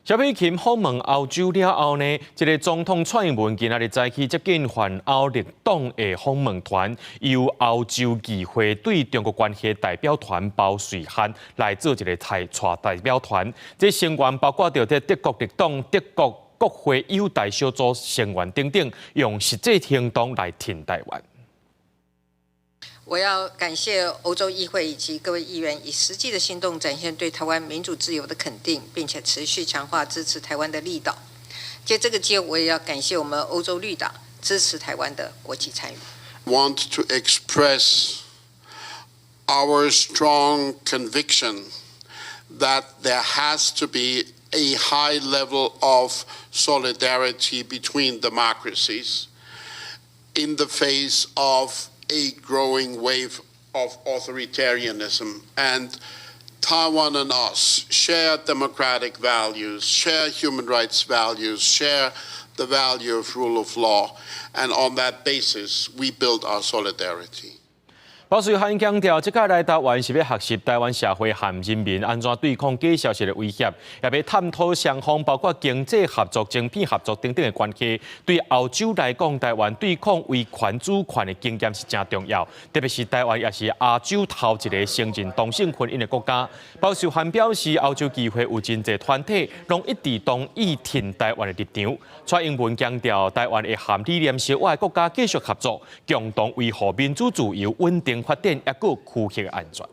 蕭美琴訪問歐洲了後呢，這个總統蔡英文今仔日早起接見泛歐綠黨的訪問團，由歐洲議會對中國關係代表團包瑞漢來做一个代代表團。這成員包括著這德國綠黨、德國國會友台小組成員等等，用實際行動來挺台灣。我要感謝歐洲議會以及各位議員，以實際的行動展現對台灣民主自由的肯定，並且持續強化支持台灣的力道。借這個機會，我也要感謝我們歐洲綠黨支持台灣的國際參與。 Want to express our strong conviction that there has to be a high level of solidarity between democracies in the face of a growing wave of authoritarianism. And Taiwan and us share democratic values, share human rights values, share the value of rule of law, and on that basis, we build our solidarity. 包瑞漢強調，這擺來台灣是欲學習台灣社會和人民按怎對抗假消息的威脅，也欲探討雙方包括經濟合作、晶片合作等等的關係。對歐洲來講，台灣對抗威權主權的經驗是誠重要，特別是台灣也是亞洲頭一个承認同性婚姻的國家。包瑞漢表示，歐洲議會有真濟團體攏一致同意挺台灣的立場。蔡英文強調，台灣會和理念相倚的國家繼續合作，共同維護民主自由、穩定發展，抑閣區域安全。